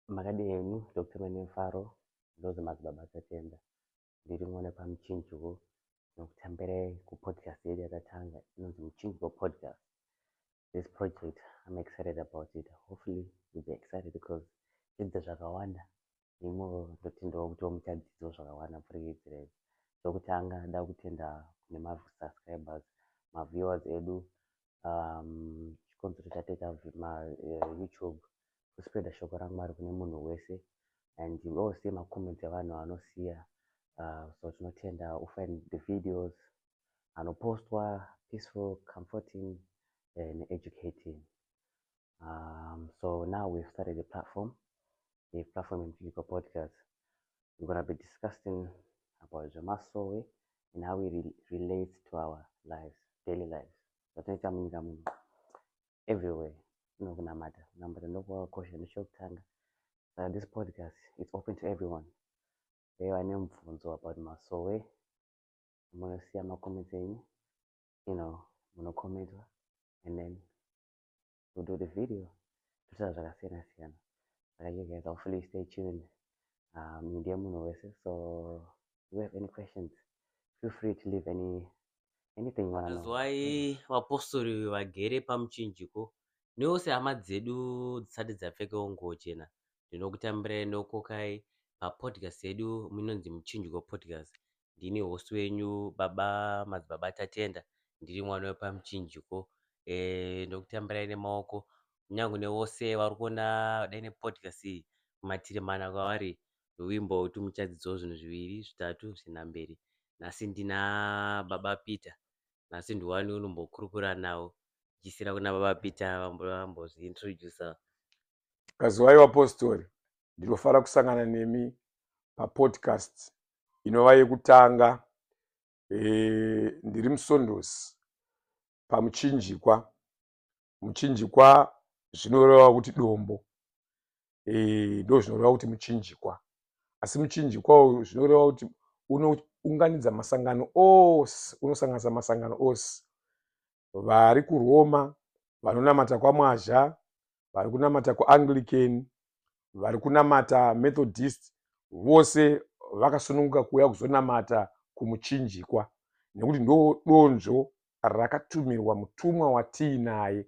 Makadii henyu Dr. Manemufaro, ndonzi Madzibaba Tatenda. Ndiri mwana paMuchinjiko, ndinokutambirai kupodcast yedu yatatanga inonzi Muchinjiko Podcast. This project, I'm excited about it. Hopefully you'll be excited because tidzidza zvakawanda. Imwewo ndotendawo kuti muchadzidzawo zvakawanda kupfurikidza izvi. Chokutanga ndoda kutenda kune masubscribers, maviewers edu, chikonzero chataita maYouTube kuspreada shoko raMwari kune munhu wese and we all see macomments evanhu vanosiya, so tinotenda u find the videos anopostwa peaceful, comforting and educating. So now we've started a platform, the platform Muchinjiko Podcast. We're going to be discussing about zvemasowe and how it relates to our lives, daily lives, zvatinoita munyika muno, everywhere. Inokunamata, kunamata ndokwakakosha, ndechokutanga. Saka this podcast, it's open to everyone. Dai vane mubvunzo about masowe, munosiya macomments enyu, munokommentwa and then we'll do the video, totaura zvakasiyana siyana. Saka you guys, hopefully stay tuned. Ndiye munhu wese, so if you have any questions, feel free to leave anything you wanna know. Kazwai vapostori vagere pamuchinjiko nevose hama dzedu dzisati dzapfekawo nguo chena, ndinokutambirai, ndokukokai papodcast yedu munonzi Muchinjiko Podcast. Ndini host wenyu, Baba Madzibaba Tatenda, ndiri mwana wepamuchinjiko. Ndokutambirai nemaoko kunyange nevose vari kuona dai nepodcast iyi kumativi mana kwavari. Ndovimba kuti muchadzidzawo zvinhu zviviri zvitatu zvina mberi. Nhasi ndina Baba Peter. Nhasi ndiwani unombokurukura navo. Ndichisiyira kuna Baba Peter vambozviintrodusa. Kaziwai vapostori, ndinofara kusangana nemi papodcast inova yekutanga. Ndiri musondosi pamuchinjikwa. Muchinjikwa zvinoreva kuti dombo, ndo zvinoreva kuti muchinjikwa. Asi muchinjikwa uyu zvinoreva kuti unounganidza masangano ose, unosanganisa masangano ose. Vari kuRoma vanonamata kwaMwazha, vari kunamata kuAnglican, vari kunamata Methodist, vose vakasununguka kuuya kuzonamata kumuchinjikwa, nekuti ndo donzvo rakatumirwa mutumwa watiinaye.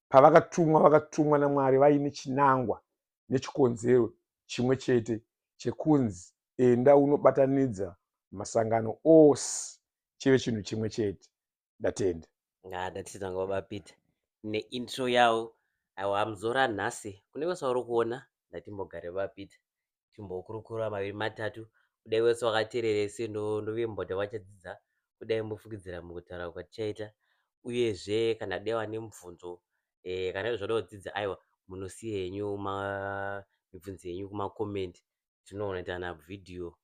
Pavakatumwa, vakatumwa naMwari vaine chinangwa nechikonzero chimwe chete chekunzi enda unobatanidza masangano ose chive chinhu chimwe chete. Ndatenda. Ndatenda Baba Peter neintro yavo. Aiwa, muzora nhasi kune vese vari kuona, ndatimbogare Baba Peter timbokurukura maviri matatu. Kudai vese vakateerera, ndovimba kuti vachadzidza kudai mufukidzira mukutaura kwatichaita. Uyezve kana dai vane mubvunzo, kana zvoda kudzidza, aiwa, munosiya henyu mibvunzo yenyu kumacomments, tinoona kana vhidhiyo,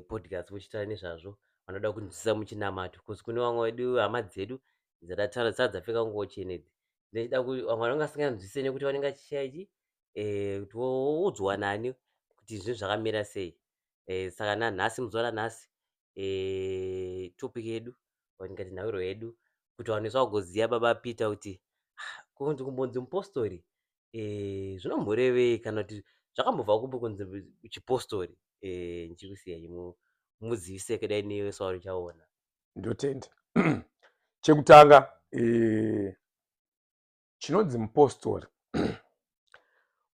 podcast muchitaura nezvazvo. Vanoda kunzwisisa muchinamato, because kune vamwe vedu, hama dzedu dzatataura dzisati dzapfeka nguo chena idzi, dzinochida vamwe vanenge vasinganzwisise nekuti vanenge vachishaya chi kuti woudzwa nani kuti zvinhu zvakamira sei. Saka nanhasi, muzuva ranhasi, topic yedu, ndingati nhauro yedu, kuti vanhu vese vagoziva Baba Peter kuti kunzi kumbonzi mupostori zvinomborevei, kana kuti zvakambobva kupi kunzi chipostori. Ndichikusiyai muzivise kudai nevese vari uchaona. Ndotenda. Chekutanga, chinonzi mupostori.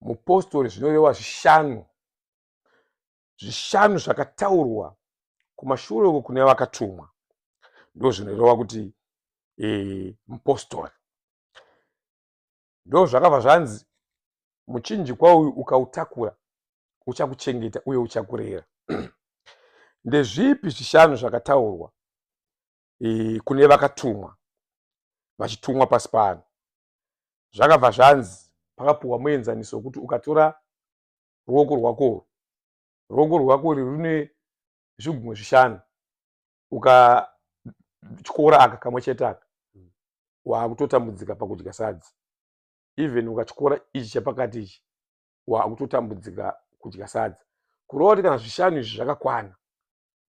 Mupostori zvinoreva zvishanu, zvishanu zvakataurwa kumashure uko kune vakatumwa, ndo zvinoreva kuti mupostori. Ndo zvakabva zvanzi muchinjikwa uyu ukautakura uchakuchengeta uye uchakurera. Ndezvipi zvishanu zvakataurwa kune vakatumwa vachitumwa pasi pano? Zvakabva zvanzi, pakapuwa muenzaniso wekuti ukatora ruoko rwako, ruoko rwako rune zvigumwe zvishanu, ukatyora aka kamwe chete aka, waakutotambudzika pakudya sadza. Even ukatyora ichi chepakati ichi, waakutotambudzika kudya sadza. Kureva kuti kana zvishanu izvi zvakakwana,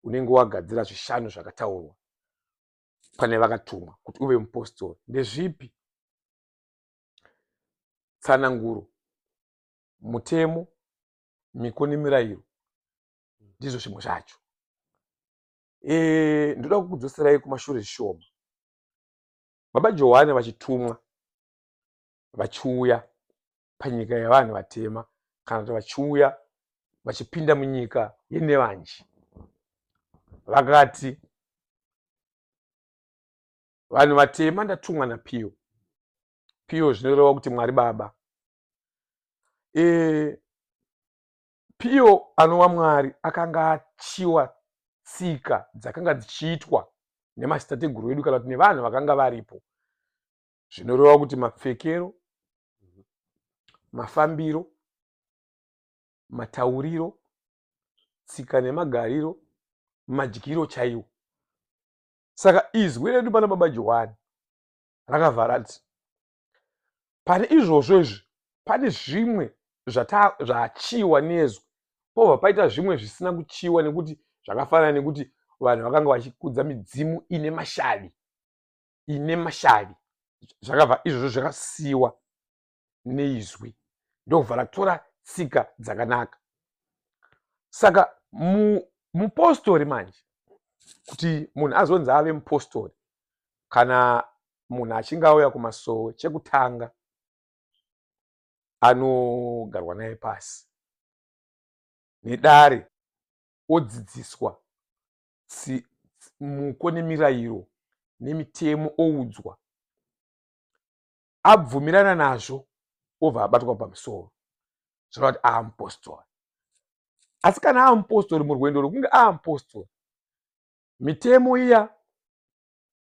unenge wagadzira zvishanu zvakataurwa pane vakatumwa kuti uve mupostori. Ndezvipi? Tsananguro, mutemo. Miko nemirayiro ndizvo zvimwe zvacho. E, ndoda kukudzoserai kumashure zvishoma. Baba Johane vachitumwa vachiuya panyika yevanhu vatema kana kuti vachiuya vachipinda munyika yenevanji vakati vanhu vatema ndatumwa napiyo piyo zvinoreva kuti mwari baba e, piyo anova mwari akanga achiwa tsika dzakanga dzichiitwa nemadzitateguru edu kana kuti nevanhu vakanga varipo zvinoreva kuti mapfekero mafambiro matauriro tsika nemagariro madyiro chaiwo saka izwi redu pana baba johani rakabva rati pane izvozvo izvi pane zvimwe zvachiwa nezwi pobva paita zvimwe zvisina kuchiwa nekuti zvakafanana nekuti vanhu vakanga vachikudza midzimu ine mashavi ine mashavi zvakabva izvozvo zvakasiyiwa neizwi ndokubva ratora tsika dzakanaka saka mupostori manje kuti munhu azonzi ave mupostori kana munhu achinge auya kumasowe chekutanga anogarwa naye pasi nedare odzidziswa muko nemirayiro nemitemo oudzwa abvumirana nazvo obva abatwa pamusoro zvoreva kuti aamupostori asi kana aamupostori murwendo rwekunge aamupostori mitemo iya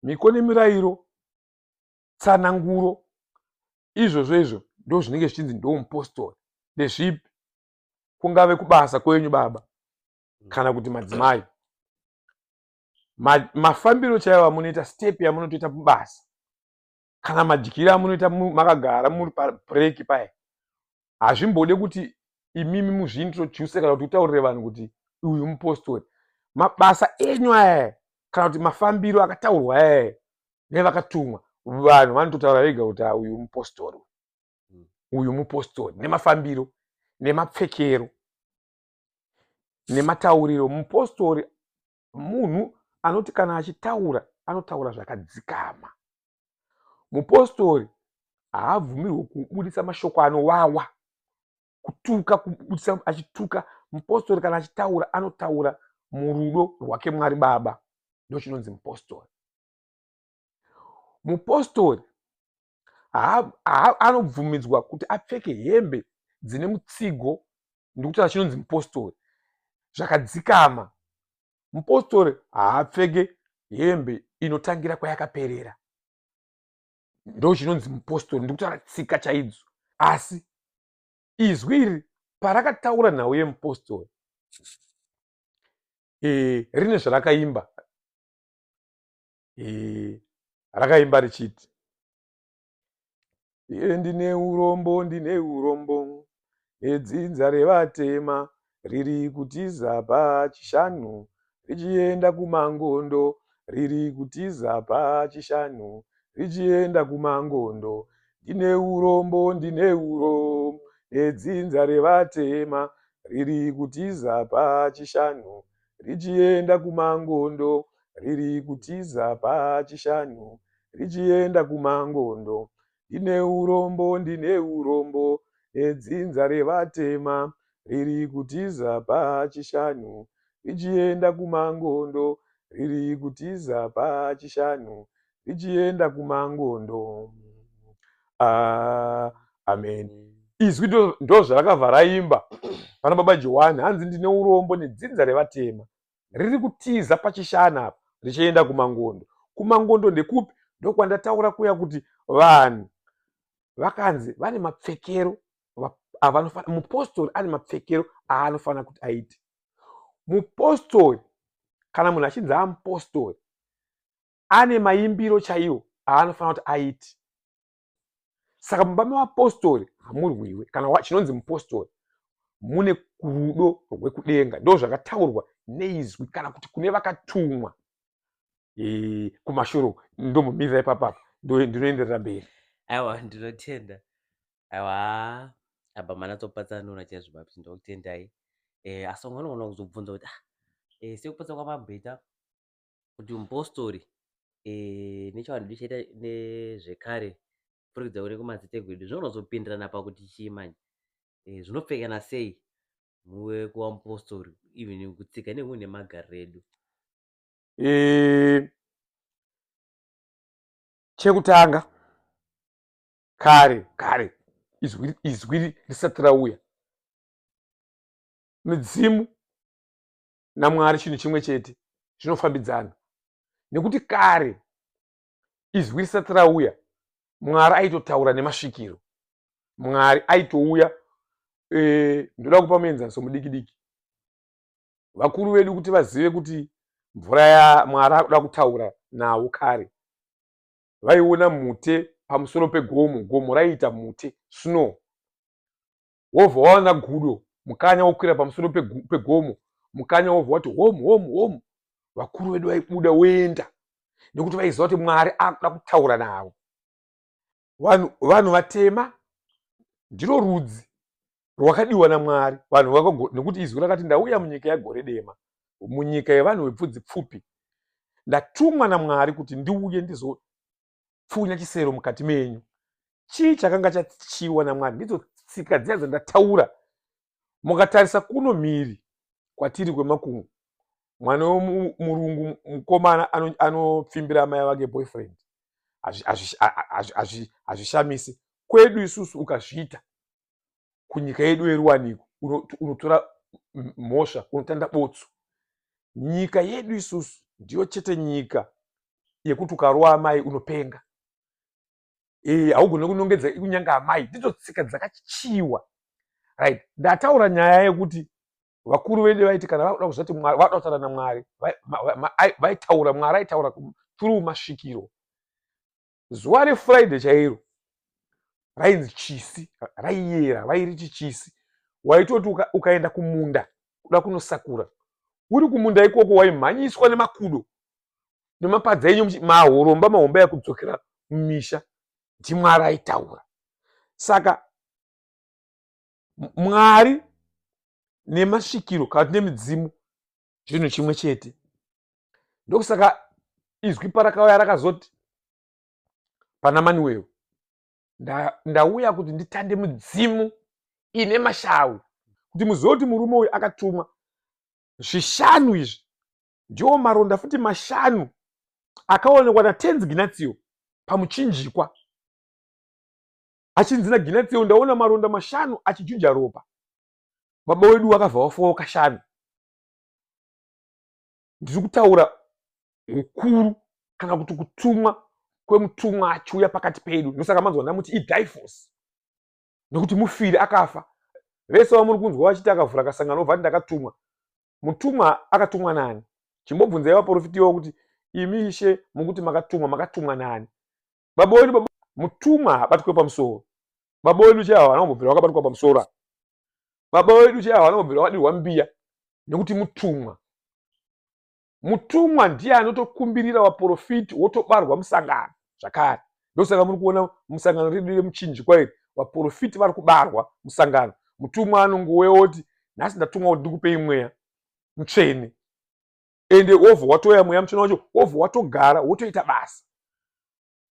miko nemirayiro tsananguro izvozvo izvo ndo zvinenge zvichinzi ndomupostori ndezvipi kungave kubasa kwenyu baba kana kuti madzimai mafambiro chaiwo amunoita step yamunotoita mubasa kana madyiro amunoita makagara muri pabreak paya hazvimbode kuti imimi muzviintroduce kana kuti utaurire vanhu kuti uyu mupostori mabasa enyu aya kana kuti mafambiro akataurwa aya nevakatumwa vanhu vanototaura vega kuti ah, uyu mupostori uyu mupostori nemafambiro nemapfekero nematauriro mupostori munhu anoti kana achitaura anotaura zvakadzikama mupostori haabvumirwe kubudisa mashoko anowawa kutuka kubudisa achituka mupostori kana achitaura anotaura murudo rwake mwari baba ndochinonzi mupostori mupostori anobvumidzwa kuti apfeke hembe dzine mutsigo ndikutaura chinonzi mupostori zvakadzikama mupostori haapfeke hembe inotangira kwayakaperera ndo chinonzi mupostori ndikutaura tsika chaidzo asi izwi iri parakataura nhau yemupostori e, rine zvarakaimba e, rakaimba richiti iye ndine urombo ndine urombo nedzinza revatema riri kutiza pachishanu richienda kumangondo riri kutiza pachishanu richienda kumangondo ndine urombo ndine urombo nedzinza revatema riri kutiza pachishanu richienda kumangondo riri kutiza pachishanu richienda kumangondo ndine urombo ndine urombo nedzinza revatema riri kutiza pachishanu richienda kumangondo riri kutiza pachishanu richienda kumangondo ah, amen izwi ndo zvarakabva raimba pana baba johani hanzi ndine urombo nedzinza revatema riri kutiza pachishana apa richienda kumangondo kumangondo ndekupi ndokwandataura kuya kuti vanhu vakanzi vane mapfekero avanofana mupostori ane mapfekero aanofanira kuti aite mupostori kana munhu achinzi amupostori ane maimbiro chaiwo aanofanira kuti aite saka mumba mevapostori hamurwiwe kana chinonzi mupostori mune rudo rwekudenga ndo zvakataurwa neizwi kana kuti kune vakatumwa e, kumashure ndombomirira ipapapa ndinoenderera mberi aiwa ndinotenda aiwa apa manatsopatsanura chaizvo bapi ndokutendai. Asi vamwe vanogona kuzobvunza kuti ah, sekupotsa kwamabheta kuti mupostori nechivanhu tichaita nezvekare kupfurikidza kune kumadziteteguru edu zvinogona kuzopindirana pakuti chii manje, zvinopfekana sei muve kuva mupostori even kutsika nehunhu nemagariro edu? Chekutanga kare kare izwi risati rauya, midzimu naMwari chinhu chimwe chete, zvinofambidzana. Nekuti kare izwi risati rauya, Mwari aitotaura nemasvikiro. Mwari aitouya. Ndoda kupa muenzaniso mudiki diki. Vakuru vedu kuti vazive kuti mvura yaMwari akuda kutaura navo kare, vaiona mute pamusoro pegomo, gomo raiita mute, snow. Wobva waona gudo, mukanya wokwira pamusoro pegomo, mukanya wobva wati hom hom hom. Vakuru vedu vaibuda woenda, nekuti vaiziva kuti Mwari akuda kutaura navo. Vanhu vatema ndiro rudzi rwakadiwa naMwari. Vanhu nekuti izwi rakati ndauya munyika yagore dema, munyika yevanhu vepfudzi pfupi, ndatumwa naMwari kuti ndiuye ndizopfunya chisero mukati menyu. Chii chakanga chachiwa naMwari? Ndidzo tsika dziya dzandataura. Mukatarisa kuno mhiri kwatiri kwemakungu, mwana wemurungu mukomana anopfimbira amai vake boyfriend. Hazvishamisi. Kwedu isusu ukazviita kunyika yedu yeruwaniko unotora mhosva, unotanda botso. Nyika yedu isusu ndiyo chete nyika yekuti ukarova amai unopenga. Haugone kunongedza kunyange amai. Ndidzo tsika dzakachiwa. Right, ndataura nyaya yekuti vakuru vedu vaiti kana vakuda kuzoti Mwari, vakuda kutaura naMwari, vaitaura, Mwari aitaura through masvikiro. Zuva reFriday chairo rainzi chisi, raiyera, vairiti chisi. Waitoti ukaenda kumunda kuda kunosakura, uri kumunda ikoko waimhanyiswa nemakudo nemapadza enyu, mahoromba mahomba ekudzokera mumisha. NdiMwari aitaura. Saka Mwari nemasvikiro kana kuti nemidzimu zvinhu chimwe chete. Ndokusaka izwi parakauya rakazoti pana Manuel, ndauya kuti nditande mudzimu ine mashawi, kuti muzive kuti murume uyu akatumwa. Zvishanu izvi ndiwo maronda futi mashanu akaonekwa naTenzi Ginatio pamuchinjikwa. Achinzi naGinatio, ndaona maronda mashanu achijuja ropa. Baba wedu wakabva wafoka kashanu. Ndiri kutaura ukuru kana kuti kutumwa kwemutumwa achiuya pakati pedu. Ndosaka manzwa ndamuti iDaifos, nekuti mufiri akafa. Vese vamuri kunzwa vachiti akavhura kasangano obva ati ndakatumwa. Mutumwa akatumwa nani? Chimbobvunzai vaprofiti ivo kuti imi ishe mukuti makatumwa, makatumwa nani? Baba wedu, baba mutumwa abatwe pamusoro. Baba wedu chaivo havana kumbobvira vakabatwa pamusoro. Baba wedu chaivo havana kumbobvira vakadirwa mbiya, nekuti mutumwa. Mutumwa ndiye anotokumbirira vaprofiti wotobarwa musangano zvakare. Ndosaka muri kuona musangano redu remuchinjikwa iri, vaprofiti vari kubarwa musangano. Mutumwa anongouya oti nhasi ndatumwa kuti ndikupei mweya mutsvene, ende wobva watoya mweya mutsvene wacho, wobva watogara wotoita basa.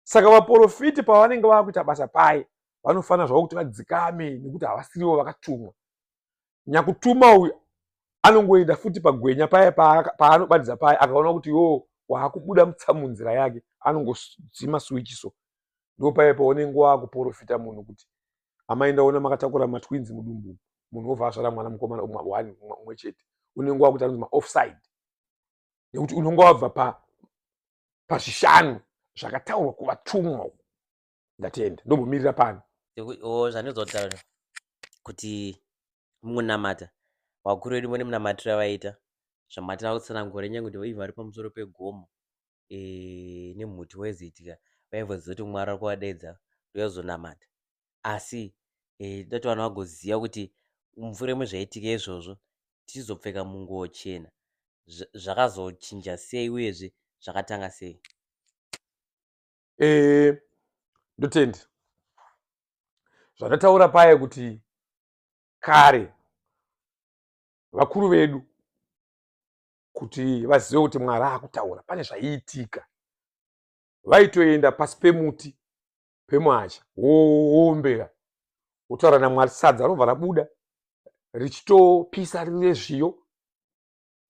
Saka vaprofiti pavanenge vakuita basa paye, vanofanira zvavo kuti vadzikame, nekuti havasirivo vakatumwa. Nyakutuma uyu anongoenda futi pagwenya paye paanobatidza paye, akaona kuti yo waakubuda munzira yake, anongodzima switch. So ndo paye paunenge waakuprofita munhu kuti amai ndaona makatakura matwins mudumbu, munhu wobva azvara mwana mukomana one umwe chete. Unenge wakuti anonzi maoffside, nekuti unenge wabva pazvishanu zvakataurwa kuvatumwa. Ndatenda, ndombomirira pano. Zvandinozotaura kuti munamata vakuru vedu vane munamatiro avaita zvamatira kutsanangura, nyangwe kuti ivo vari pamusoro pegomo nemhuti waizoitika, vaimboziva kuti Mwari ari kuvadaidza uyazonamata. Asi toti vanhu vagoziva kuti mumvura mezvaitika izvozvo tichizopfeka munguo chena zvakazochinja sei, uyezve zvakatanga sei? Ndotenda zvandataura paye kuti kare Vakuru vedu kuti vazive kuti Mwari akutaura, pane zvaiitika. Vaitoenda pasi pemuti pemuhacha, woombera, wotaura naMwari. Sadza robva rabuda richitopisa riri rezviyo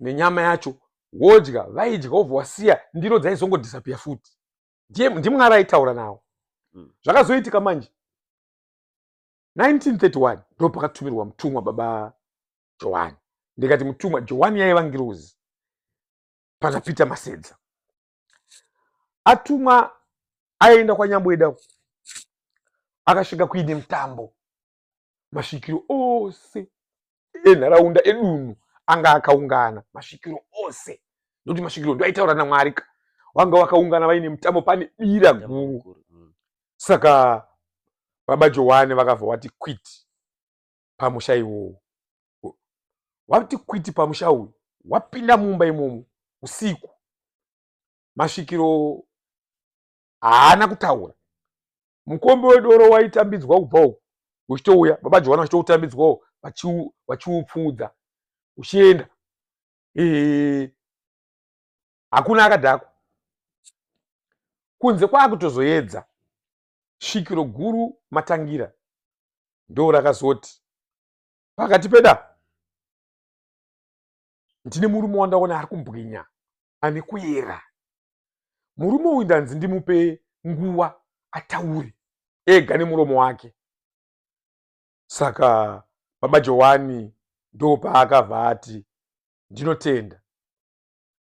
nenyama yacho, wodya. Vaidya, wobva wasiya, ndiro dzaizongodhisapiya futi. NdiMwari aitaura nawo. Zvakazoitika manje 1931 ndo pakatumirwa mutumwa baba Johani. Ndikati mutumwa Johani yaiva ngirozi pana Peter Masedza. Atumwa aenda kwaNyambweda, akasvika kuine mutambo. Masvikiro ose enharaunda edunhu anga akaungana, masvikiro ose, nokuti masvikiro ndo aitaura naMwari ka, vanga vakaungana vaine mutambo, pane bira guru. Saka baba Johani vakabva vati kwiti pamusha iwowo. Wati kwiti pamusha uyu, wapinda mumba imomo usiku, masvikiro haana kutaura. Mukombe wedoro waitambidzwa kubva uku uchitouya, baba Johani vachitoutambidzwawo, vachiupfuudza uchienda. Hakuna akadhakwa. Kunze kwaakutozoedza, svikiro guru Matangira ndo rakazoti pakati peda, ndine murume wandaona ari kumbwinya, ane kuyera. Murume uyu ndanzi ndimupe nguva ataure ega nemuromo wake. Saka baba Johani ndo paakabva ati, ndinotenda,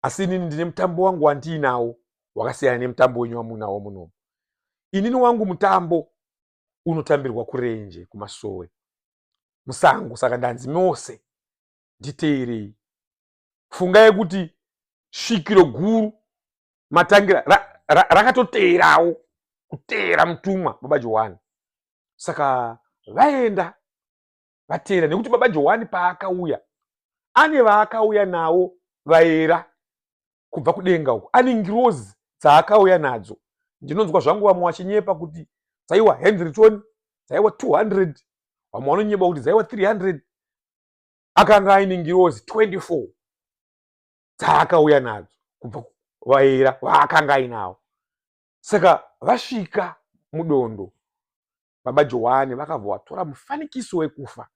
asi inini ndine mutambo wangu wandiinawo wakasiyana nemutambo wenyu wamunawo munomu. Inini wangu mutambo unotambirwa kurenje, kumasowe, musango. Saka ndanzi mose nditeerei. Fungai kuti svikiro guru Matangira rakatoteerawo kuteera mutumwa baba Johani. Saka vaenda vateera, nekuti baba Johani paakauya ane vaakauya nawo vaera kubva kudenga uku, ane ngirozi dzaakauya nadzo. Ndinonzwa zvangu vamwe vachinyepa kuti dzaiwa Henryton dzaiwa 200, vamwe vanonyeba kuti dzaiwa 300. Akanga aine ngirozi 24 dzaakauya nadzo kubva vaera vaakanga ainawo. Saka vasvika mudondo, baba Johani vakabva vatora mufanikiso wekufa.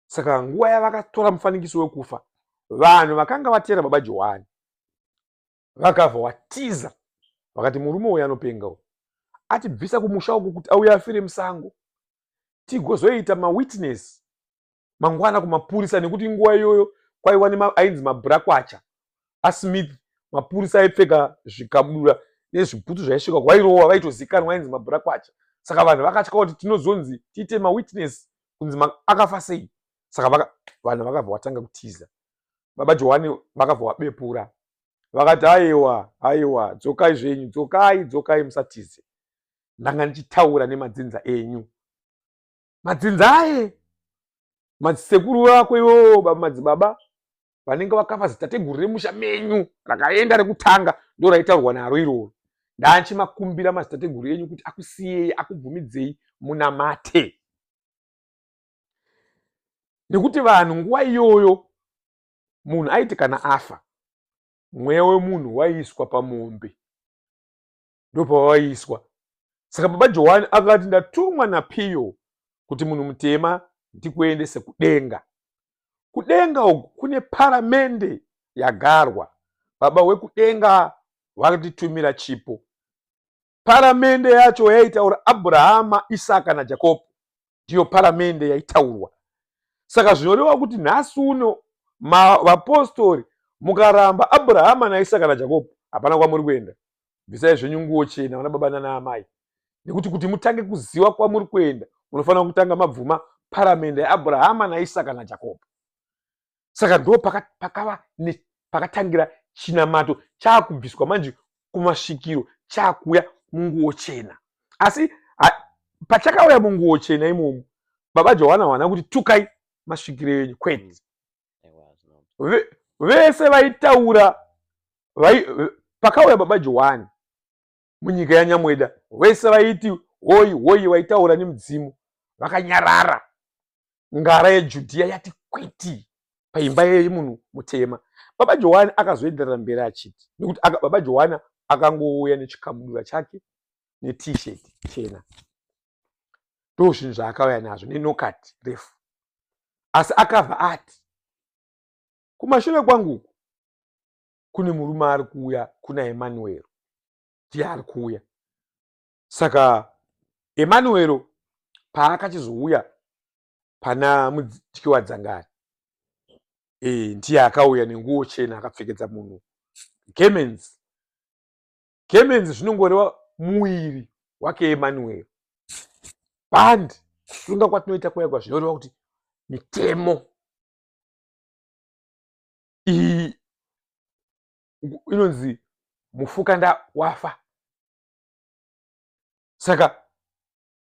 Saka nguva yavakatora mufanikiso wekufa, vanhu vakanga vateera baba Johani vakabva watiza, vakati murume uyu anopenga uyu, atibvisa kumusha uku kuti auye afire musango, tigozoita mawitness mangwana kumapurisa, nekuti nguva iyoyo kwaiwa ainzi mabhurakwacha aSmith, mapurisa aipfeka zvikabudura nezvibhutsu zvaisvika kwairowa, vaitozikanwa, ainzi mabhurakwacha. Saka vanhu vakatya kuti tinozonzi tiite mawitness kunzi akafa sei. Saka vanhu vakabva vatanga kutiza. Baba Johani vakabva vabepura, vakati aiwa, aiwa, dzokai zvenyu, dzokai, dzokai, musatize. Ndanga ndichitaura nemadzinza enyu, madzinza aye, madzisekuru vako iwowo, madzibaba vanenge vakafa, zitateguru remusha menyu rakaenda rekutanga ndo raitaurwa naro iroro. Ndanchimakumbira madzitateguru enyu kuti akusiyei, akubvumidzei munamate, nekuti vanhu nguva iyoyo munhu aiti kana afa, mweya wemunhu waiiswa pamombe, ndopawaiiswa. Saka baba Johani akati, ndatumwa naPiyo kuti munhu mutema ndikuendese kudenga. Kudenga uku kune paramende yagarwa. Baba wekudenga vakatitumira chipo. Paramende yacho yaitaura Abrahama, Isaka naJakobho, ndiyo paramende yaitaurwa. Saka zvinoreva kuti nhasi uno vapostori mukaramba Abrahama naIsaka naJakobho, hapana kwamuri kuenda. Bvisai zvenyu nguo chena, vana baba nana amai, nekuti kuti mutange kuziva kwamuri kuenda munofanira kutanga mabvuma paramende yaAbrahama naIsaka naJakobho. Saka ndo pakava pakatangira chinamato chaakubviswa manje kumasvikiro, chaakuuya munguo chena. Asi pachakauya munguo chena imomo, baba Johana havana kuti tukai masvikiro enyu, kwete. Vese vaitaura pakauya baba Johani munyika yaNyamweda, vese vaiti hoi hoi, vaitaura nemudzimu, vakanyarara. Ngara yeJudhiya yati kwiti. Paimba yemunhu mutema. Baba Johani akazoenderera mberi achiti, nekuti Baba Johani akangouya nechikamudura chake net-shirt chena, ndo zvinhu zvaakauya nazvo, nenokati refu. Asi akabva ati, kumashure kwangu uku kune murume ari kuuya, kuna Emanuel, ndiye ari kuuya. Saka Emanuel paakachizouya pana Mudyiwa Dzangare, ndiye akauya nenguo chena, akapfekedza munhu garments. Garments zvinongoreva muviri wake Emanuel. Bhandi kusunga kwatinoita kuya zvinoreva kuti mitemo iyi inonzi mufukanda wafa. Saka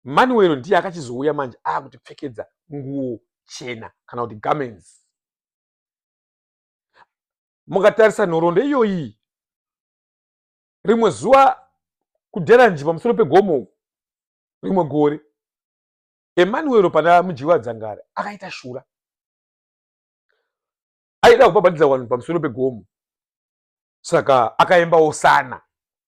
Manuel ndiye akachizouya manje akutipfekedza nguo chena, kana kuti garments. Mukatarisa nhoroondo iyoyi, rimwe zuva kuDheranji pamusoro pegomo, rimwe gore, Emanuel pana Mudyiwa Dzangare akaita shura, aida kubhabhatidza vanhu pamusoro pegomo. Saka akaembawo sana,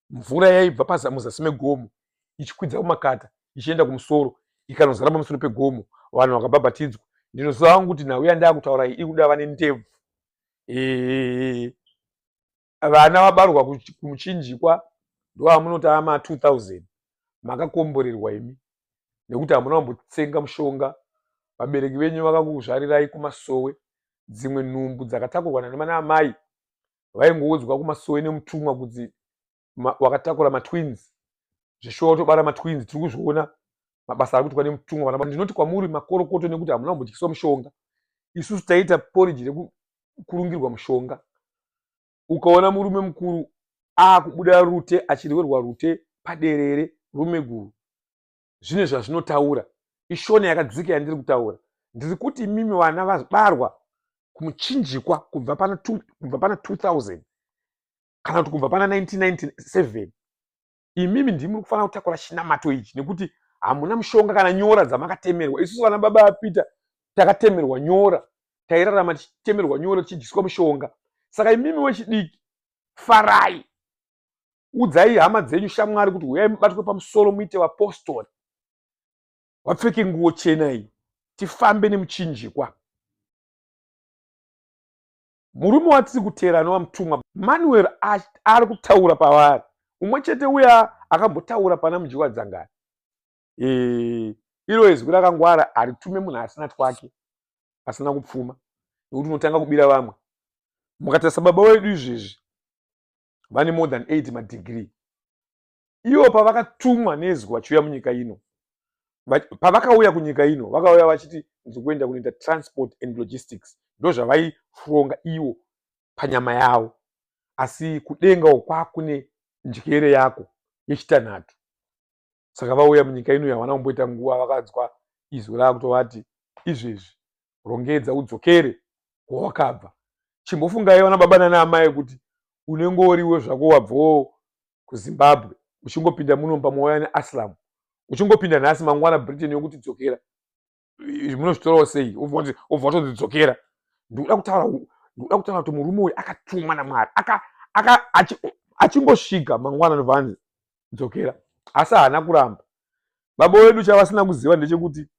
mvura yaibva muzasi megomo ichikwidza kumakata ichienda kumusoro, ikanozara pamusoro pegomo, vanhu vakabhabhatidzwa. Ndinoziva vangu kuti nhau yandaa kutaura iyi iri kuda vane ndebvu, vana vabarwa kumuchinjikwa, ndovamunoti ama 2000. Makakomborerwa imi, nekuti hamuna kumbotsenga mushonga. Vabereki venyu vakakuzvarirai kumasowe. Dzimwe nhumbu dzakatakurwa nana amai vaingoudzwa kumasowe nemutumwa kuti wakatakura matwins. Zvishuwa kutobara matwins. Tiri kuzviona mabasa ari kuitwa nemutumwa. Ndinoti kwamuri makorokoto, nekuti hamuna kumbodyiswa mushonga. Isusu taiita poriji rekukurungirwa mushonga. Ukaona murume mukuru akubuda rute, achirwerwa rute paderere, rume guru, zvine zvazvinotaura. Ishona yakadzika yandiri kutaura. Ndiri kuti imimi vana vabarwa kumuchinjikwa kubva pana 2000, kana kuti kubva pana 1997, imimi ndimi muri kufanira kutakura chinamato ichi, nekuti hamuna mushonga kana nyora dzamakatemerwa. Isusu vana baba vaPeter takatemerwa nyora, tairarama tichitemerwa nyora, tichidyiswa mushonga. Saka imimi wechidiki, farai, udzai hama dzenyu, shamwari, kuti huyai mubatwe pamusoro, muite vapostori, vapfeke nguo chena iyi, tifambe nemuchinjikwa. Murume watiri kuteera anova mutumwa Manuel ari kutaura pavari, umwe chete uya akambotaura pana Mudyiwa Dzangare. Iro izwi rakangwara haritume munhu asina twake, asina kupfuma, nekuti unotanga kubira vamwe. Mukatarisa baba wedu izvezvi vane more than 8 madegree. Ivo pavakatumwa nezwi vachiuya munyika ino, pavakauya kunyika ino, vakauya vachiti, "Ndiri kuenda kunoita transport and logistics." Ndo zvavaifunga ivo panyama yavo, asi kudenga kwakune njere yako yechitanhatu. Saka vauya munyika ino, havana kumboita nguva, vakanzwa izwi raakutovati, "Izvezvi rongedza udzokere kwawakabva." Chimbofungai vana baba nana amai kuti unenge uriwe zvako, wabvawo kuZimbabwe, uchingopinda muno pamwe neasylum, uchingopinda nhasi, mangwana Britain yokuti dzokera. Munozvitorawo sei? Ubva watonzi dzokera. Ndikuda kutaura kuti murume uyu akatumwa naMwari. Achingosvika mangwana anobva anzi dzokera, asi haana kuramba. Baba wedu chavasina kuziva ndechekuti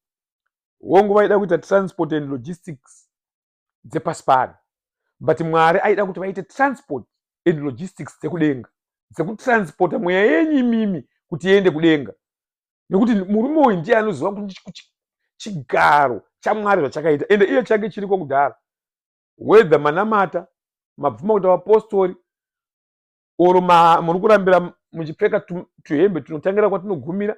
hongu vaida kuita transport and logistics dzepasi pano, but Mwari aida kuti vaite transport and logistics dzekudenga, dzekutransporta mweya yenyu imimi kuti iende kudenga, nekuti murume uyu ndiye anoziva kuti chigaro chaMwari zvachakaita, ende iye chake chiriko kudhara. Whether manamata, mabvuma kuti vapostori, oro muri kurambira muchipfeka tuhembe tunotangira kwatinogumira,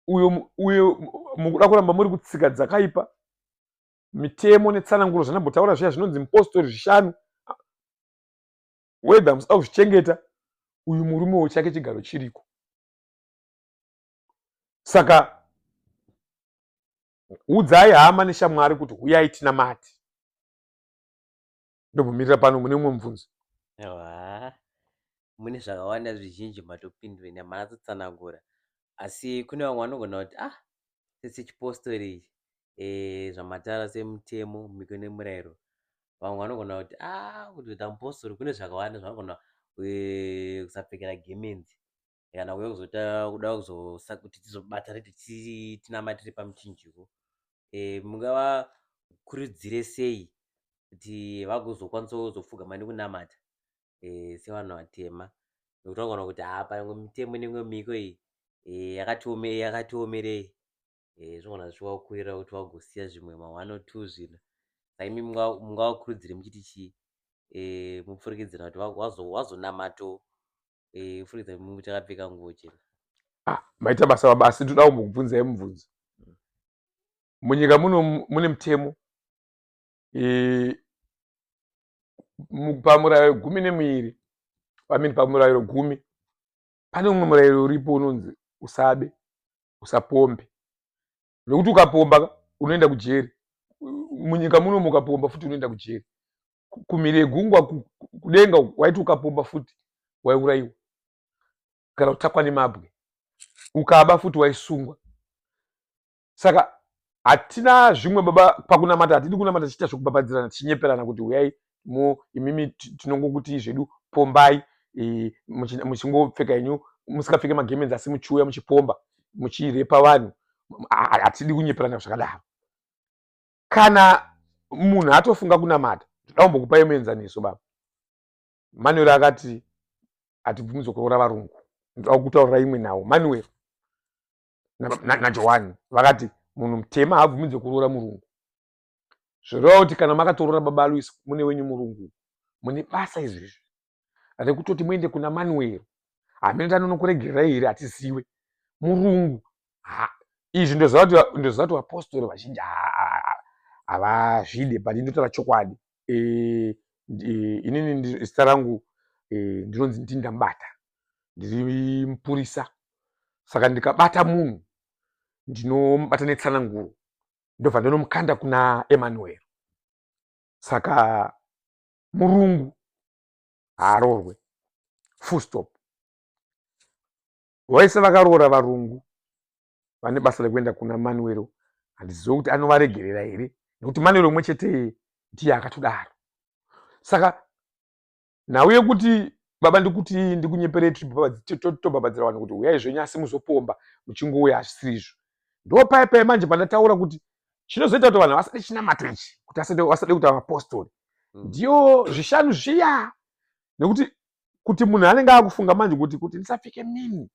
uyo uyo mukuda kuramba muri kutsika dzakaipa, mitemo netsananguro zvandambotaura zviya zvinonzi mupostori zvishanu, whether musida kuzvichengeta, uyu murume uyu chake chigaro chiriko. Saka udzai hama neshamwari kuti huyai tinamati. Ndombomirira pano, mune mumwe mubvunzo? Aiwa, mune zvakawanda zvizhinji matopindura nyamanyatsotsanangura, asi kune vamwe vanogona kuti, ah, sese chipostori ichi. Zvamatara semutemo, mhiko nemurayiro. Vamwe vanogona kuti ah, kutoita mupostori kune zvakawanda zvavanogona kusapfekera gemenzi kana kuuya kuzota kuda kuzosa kuti tizobatana tinamatire pamuchinjiko. Mungavakurudzire sei kuti vagozokwanisa kuzopfugama nekunamata sevanhu vatema? Nekuti vanogona kuti haa pamwe mitemo neimwe mhiko iyi yakatiomerei. Zvinogona zvichivakurira kuti vagosiya zvimwe ma one or two zvinhu. Saka imi mungavakurudzire muchiti chii mupfurikidzira kuti vazonamatawo kupfurikidza takapfeka nguo chena? Ah, maita basa baba, asi ndoda kumbokubvunzai mubvunzo. Munyika muno mune mutemo pamurayiro 12, I mean pamurayiro 10 pane umwe murayiro uripo unonzi usabe, usapombe. Nekuti ukapomba unoenda kujeri. Munyika muno ukapomba futi unoenda kujeri. Kumhiri yegungwa kudenga waiti ukapomba futi waiurayiwa kana kutakwa nemabwe. Ukaba futi waisungwa. Saka hatina zvimwe baba pakunamata, hatidi kunamata tichiita zvekubhabhadzirana tichinyeperana kuti huyai imimi tinongokuti zvedu pombai, muchingopfeka henyu musingapfeke magemenzi asi muchiuya muchipomba muchirepa vanhu. Hatidi kunyeperana zvakadaro. Kana munhu atofunga kunamata, ndoda kumbokupai muenzaniso baba. Manuel akati hatibvumidzwe kuroora varungu. Ndoda kutaurira imwe nhau. Manuel naJohani vakati munhu mutema haabvumidzwe kuroora murungu. Zvoreva kuti kana makatoroora baba Alois mune wenyu murungu, mune basa izvezvi rekutoti muende kuna Manuel. Hamene tanonokuregererai here hatiziwe. Murungu izvi ndoziva kuti vapostori vazhinji havazvide, but ndotaura chokwadi. Inini zita rangu ndinonzi Ndindamubata, ndiri mupurisa. Saka ndikabata munhu ndinomubata netsananguro, ndobva ndonomukanda kuna Emmanuel. Saka murungu haarorwe, full stop. Vese vakaroora varungu vane basa rekuenda kuna Manuel. Handizivi kuti anovaregerera here, nekuti Manuel umwe chete ndiye akatodaro. Saka nhau yekuti baba ndikuti ndikunyeperei tobhabhadzira vanhu kuti huyai zvenyu asi muzopomba muchingouya, hazvisiri izvo. Ndo pai pai manje pandataura kuti chinozoita kuti vanhu vasade chinamato ichi, kuti vasade kuita vapostori, ndiyo zvishanu zviya. Nekuti kuti munhu anenge akufunga manje kuti ndisapfeke mini,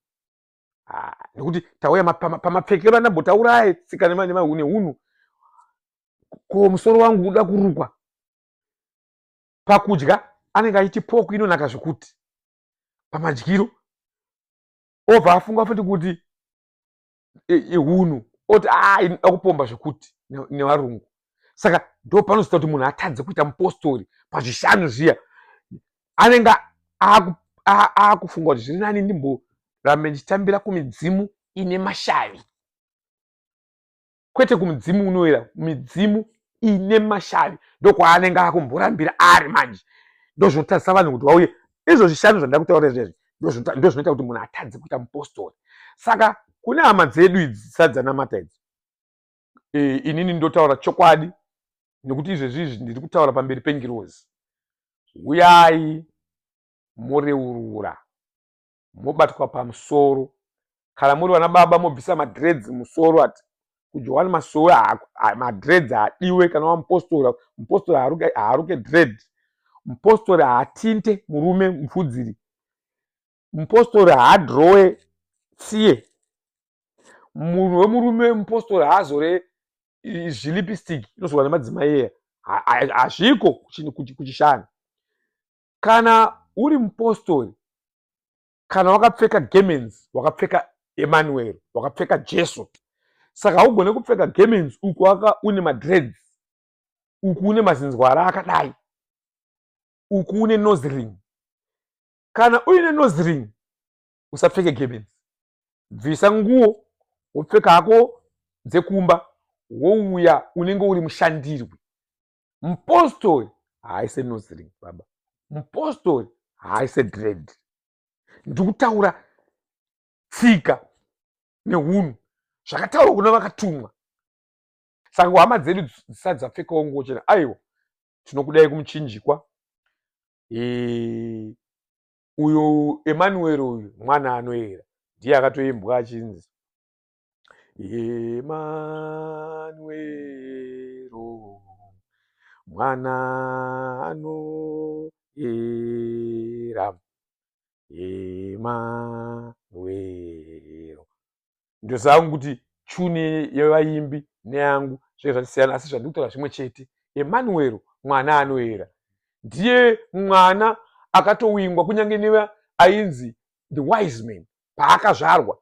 nekuti tauya pamapfekero andambotaura tsika nehunhu, ko musoro wangu uda kurukwa. Pakudya anenge achiti poku inonaka zvekuti, pamadyiro obva afunga futi kuti hunhu, oti inoda kupomba zvekuti nevarungu. Saka ndo panozoita kuti munhu atadze kuita mupostori pazvishanu zviya. Anenge akufunga kuti zviri nani ndimborambe ndichitambira kumidzimu ine mashavi, kwete kumudzimu unoera, midzimu ine mashavi ndokwaanenge akumborambira ari manje. Ndozvinotadzisa vanhu kuti vauye. Izvo zvishanu zvandida kutaura izvezvi ndozvinoita kuti munhu atadze kuita mupostori. Saka kune hama dzedu idzi dzisati dzanamata idzi, inini ndotaura chokwadi, nekuti izvezvi izvi ndiri kutaura pamberi pengirozi. Uyai moreurura, mobatwa pamusoro. Kana muri vana baba mobvisa madreads musoro. Ati kuJohani Masowe madreads haadiwe. Kana wamupostora, mupostori haaruke dread. Mupostori haatinte murume mupfudziri. Mupostori haadrowe tsiye. Munhu wemurume mupostori haazore zvilipstick inozorwa nemadzimai iya, hazviko kuchishanu. Kana uri mupostori, kana wakapfeka gemenzi, wakapfeka Emmanuel, wakapfeka Jesu. Saka haugone kupfeka gemenzi uku une madreads, uku une mazinzwara akadai, uku une nose ring. Kana uine nose ring usapfeke gemenzi, bvisa nguo wopfeka hako dzekumba, wouya unenge uri mushandirwi. Mupostori haaise nose ring baba, mupostori haaise dread. Ndikutaura tsika nehunhu zvakataurwa kuna vakatumwa. Saka kuhama dzedu dzisati dzapfekawo nguo chena, aiwa, tinokudai kumuchinjikwa. Uyo Emanueri uyu mwana anoera, ndiye akatoimbwa achinzi Emanuero mwana anoera, Emanuero. Ndoziva kuti chuni yevaimbi neyangu zvinenge zvatisiyana, asi zvandiri kutaura zvimwe chete. Emanuero mwana anoera ndiye mwana akatowingwa kunyange neva ainzi the wise man paakazvarwa.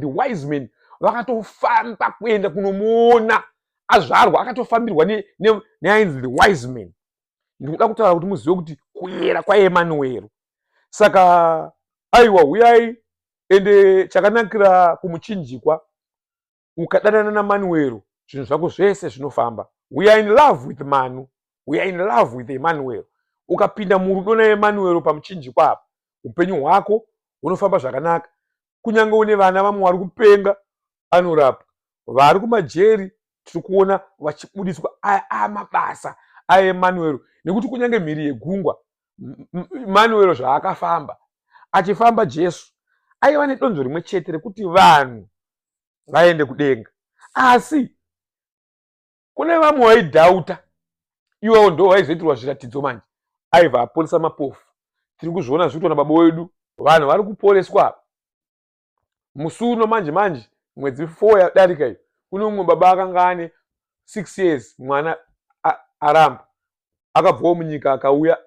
The wise men vakatofamba kuenda kunomuona azvarwa, akatofambirwa neainzi the wise man. Ndikuda kutaura kuti muzive kuti kuyera kwaEmanuero. Saka aiwa, huyai. Ende chakanakira kumuchinjikwa, ukadanana naManuero zvinhu zvako zvese zvinofamba. We are in love with Manu, we are in love with Emmanuel. Ukapinda murudo naEmanuel pamuchinjikwa apa, upenyu hwako hunofamba zvakanaka. Kunyange une vana vamwe vari kupenga, anorapwa. Vari kumajeri tiri kuona vachibudiswa. Amabasa aEmanuel, nekuti kunyange mhiri yegungwa, Manuel zvaakafamba achifamba, Jesu aiva nedonzvo rimwe chete rekuti vanhu vaende kudenga. Asi kune vamwe vaidhauta, iwawo ndo vaizoitirwa zviratidzo. Manje aibva aporesa mapofu, tiri kuzviona zviri kuitwa nababa wedu. Vanhu vari kuporeswa musi uno. Manje manje, mwedzi 4 yadarika iyo, kune umwe baba akanga ane 6 years mwana aramba. Akabvawo munyika akauya,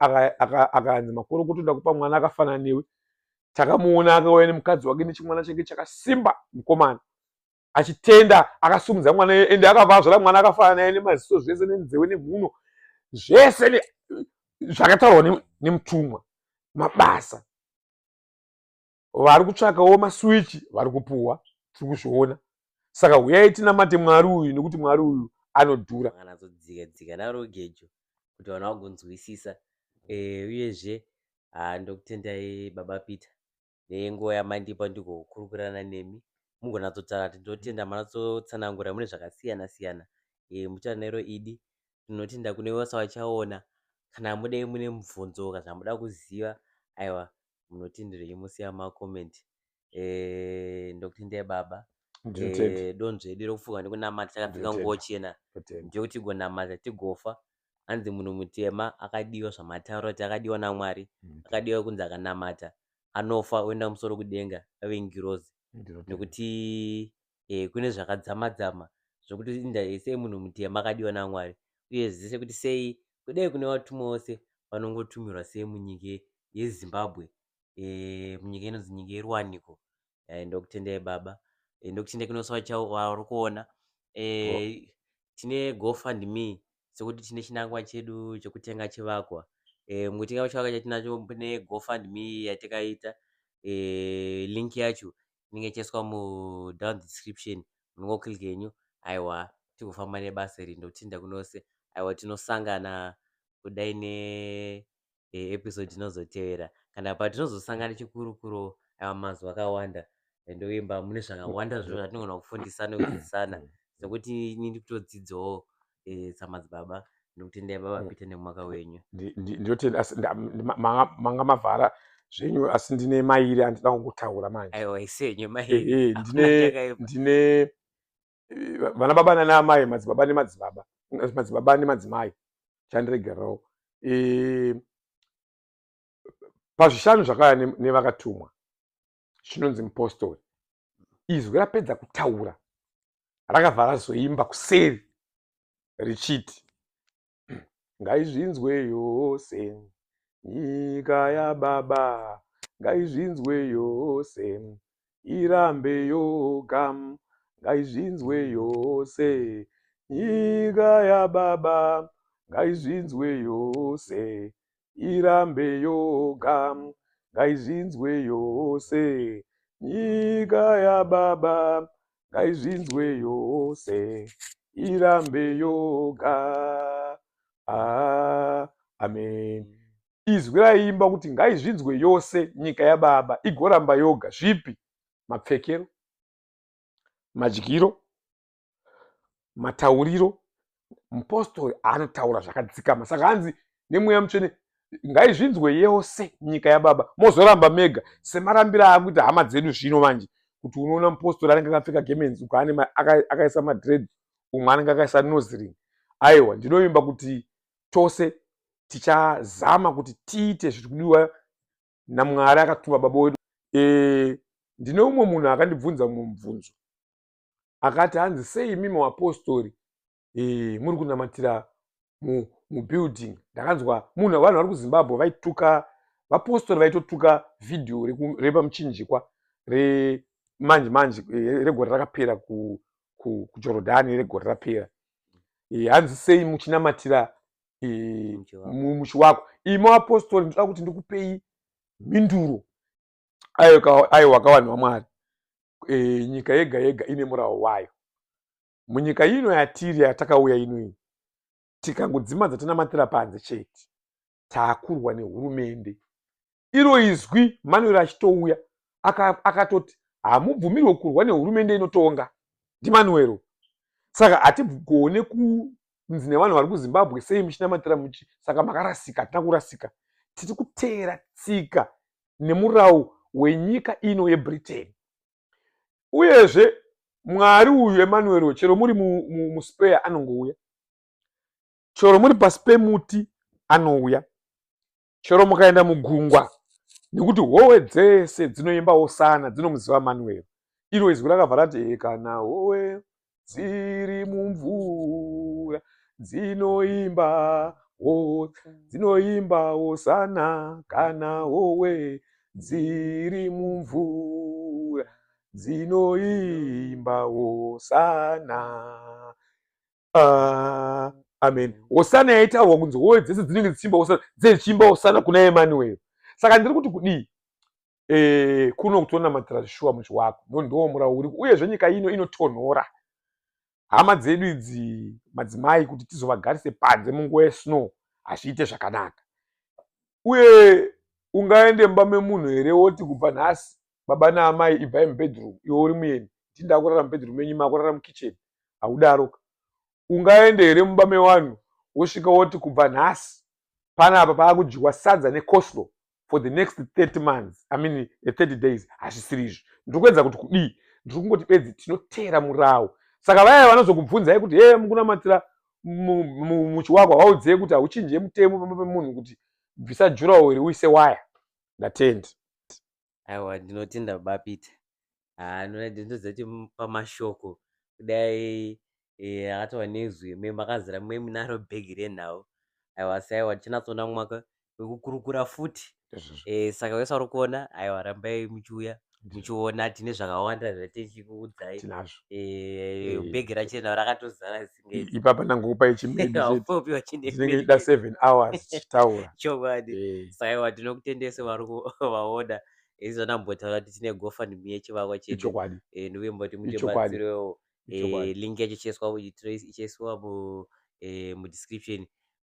akanzi, "Makorokoto, ndakupa mwana akafanana newe." Takamuona akauya nemukadzi wake nechimwana chake chakasimba, mukomana achitenda, akasumudza mwana, ende akabva azvara mwana akafanana naye nemaziso zvese, nenzeve, nemhuno, zvese zvakataurwa nemutumwa. Mabasa vari kutsvakawo maswichi vari kupuhwa, tiri kuzviona. Saka huyai tinamate Mwari uyu, nekuti Mwari uyu anodhura. Vakanatsodzika dzika naro gejo kuti vanhu vagonzwisisa. Uyezve ndokutendai, Baba Peter, nenguva yamandipa ndigokurukurirana nemi, mugonatsotaura. Tinotenda manatsotsanangura mune zvakasiyana siyana. Muchitaura nero idi. Tinotenda kune vose vachaona. Kana mudai mune mubvunzo kana zvamuda kuziva, aiwa, munotenderei musiya macomments. Ndokutendai, baba. Ndinotenda. Donzvo redu rekufuka nekunamata takapfeka nguo Ndinotenda. chena Ndinotenda. ndekuti tigonamata tigofa. Hanzi munhu mutema akadiwa, zvamataura kuti akadiwa naMwari, akadiwa kunzi akanamata anofa oenda kumusoro kudenga ave ngirozi. Ndinotenda. Nekuti kune zvakadzama dzama zvokuti inda sei munhu mutema akadiwa naMwari, uye zvese kuti sei kudai kune vatumwa vose vanongotumirwa sei munyika yeZimbabwe, munyika inonzi nyika yeruwaniko. Ndokutendai, baba. Ndokutendai kune vose vari kuona. Tine GoFundMe, sekuti tine chinangwa chedu chekutenga chivakwa. Mukutenga chivakwa chatinacho kune GoFundMe yatakaita. Link yacho inenge ichaiswa mudown description, munongoclick henyu. Aiwa, tigofamba nebasa iri. Ndokutenda kune vose. Aiwa, tinosangana kudai neepisode inozotevera kana patinozosangana chikurukuro. Aiwa, mazuva akawanda, ndoimba mune zvakawanda zviro zvatinogona kufundisana nekudzidzisana, sekuti ini ndikutodzidzawo samadzibaba. Ndokutendai, Baba Peter, nemwaka wenyu. Ndinotenda, asi manga mavhara zvenyu, asi ndine mairi andida kutaura manje. Aiwa, isenyu mai. Ndine Chakaipa. ndine vana baba nana amai, madzibaba nemadzibaba, madzibaba nemadzimai, chandiregererawo. Pazvishanu zvakauya nevakatumwa chinonzi mupostori, izwi rapedza kutaura rakabva razoimba kuseri richiti, "Ngaizvinzwe yose nyika yababa, ngaizvinzwe yose irambe yoga, ngaizvinzwe yose nyika yababa, ngaizvinzwe yose irambe yoga, ngaizvinzwe yose nyika yababa, ngaizvinzwe yose irambe yoga. Ah, amen." Izwi raimba kuti ngaizvinzwe yose nyika yababa igoramba yoga. Zvipi? Mapfekero, madyiro. Matauriro mupostori anotaura zvakadzikama, saka hanzi nemweya mutsvene ngaizvinzwe yose nyika yababa, mozoramba mega semarambiro aakuita hama dzedu zvino manje, kuti unoona mupostori anenge akapfeka gemenzi, uko akaisa madred, umwe anenge akaisa nose ring. Aiwa, ndinovimba kuti tose tichazama kuti tiite zviri kudiwa naMwari akatuma baba wedu. Ndine umwe munhu akandibvunza mumwe mubvunzo, akati hanzi sei imimi vapostori muri kunamatira mubuilding? Ndakanzwa munhu, vanhu vari kuZimbabwe vaituka vapostori, vaitotuka vhidhiyo repamuchinjikwa remanje manje, regore rakapera kuJorodhani, regore rapera. Hanzi sei muchinamatira muchivako? Imi vapostori, ndinoda kuti ndikupei mhinduro. Aiwa kavanhu vaMwari, nyika yega yega ine murawo wayo. Munyika ino yatiri, yatakauya ino iyi, tikangodzimadza tanamatira panze chete, taakurwa nehurumende. Iro izwi Manuel achitouya akatoti hamubvumirwe kurwa nehurumende inotonga, ndiManuel. Saka hatigone kunzi nevanhu vari kuZimbabwe, sei muchinamatira muchi? Saka makarasika. Hatina kurasika, tiri kuteera tsika nemurau wenyika ino yeBritain. Uyezve Mwari uyu Emanuel, chero muri muspeya anongouya, chero muri pasi pemuti anouya, chero mukaenda mugungwa, nekuti howe dzese dzinoimba hosana, dzinomuziva Manuel. Iro izwi rakabva rati, "E kana howe dziri mumvura dzinoimba dzinoimba hosana, kana howe dziri mumvura dzinoimba hosana." Ah, amen. Hosana yaitaurwa kunzi howe dzese dzinenge dzichiimba hosana, dzechiimba hosana kuna Emanuel. Saka ndiri kuti kudii? Kuno kutonamatira zvishuwa muchiwako, ndo murau uriko. Uyezve nyika ino inotonhora. Hama dzedu idzi madzimai, kuti tizovagarise panze munguva yesnow hazviite zvakanaka. Uye ungaende mumba memunhu here woti kubva nhasi baba naamai ibvai mubedroom, iwe uri muyeni, tinda kurara mubedroom menyu, makurara mukitchen? Haudaroka. Ungaende here mumba mevanhu wosvika woti kubva nhasi panapa paakudyiwa sadza necoleslaw for the next 30 months, I mean 30 days? Hazvisiri izvo. Ndiri kuedza kuti kudii? Ndiri kungoti bedzi tinoteera murau. Saka vaya vanozokubvunzai kuti he mukunamatira muchiwakwa, vaudzei kuti hauchinje mutemo pamba pemunhu kuti bvisa durawall uise waya. Ndatenda. Aiwa, ndinotenda baba Peter. Ndinoziva kuti pamashoko kudai akataura nezwi makazara mwe munaro bhegi renhau. Aiwa, asi aiwa, tichanatsoona mwaka wekukurukura futi. Saka vese vari kuona, aiwa, rambai muchiuya muchiona, tine zvakawanda zvatichikuudzai. Tinazvo. Bhegi rachena rakatozara singe Ipapa nangokupai chimedu chete. Haupopiwa chine Tinenge chida 7 hours tichitaura. Chokwadi. Saka aiwa, tinokutendese vari vaona izvonambotaura kuti tine GoFundMe yechivakwa chedu. Ichokwadi. Ndikuimba kuti Ichokwadi. mutibatsirewo. Ichokwadi. Link yacho ichaiswa mudescription,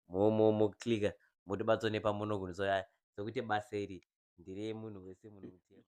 moclicka motibatsirawo nepamunogona, sekuti basa iri nderemunhu wese, munhu mutema.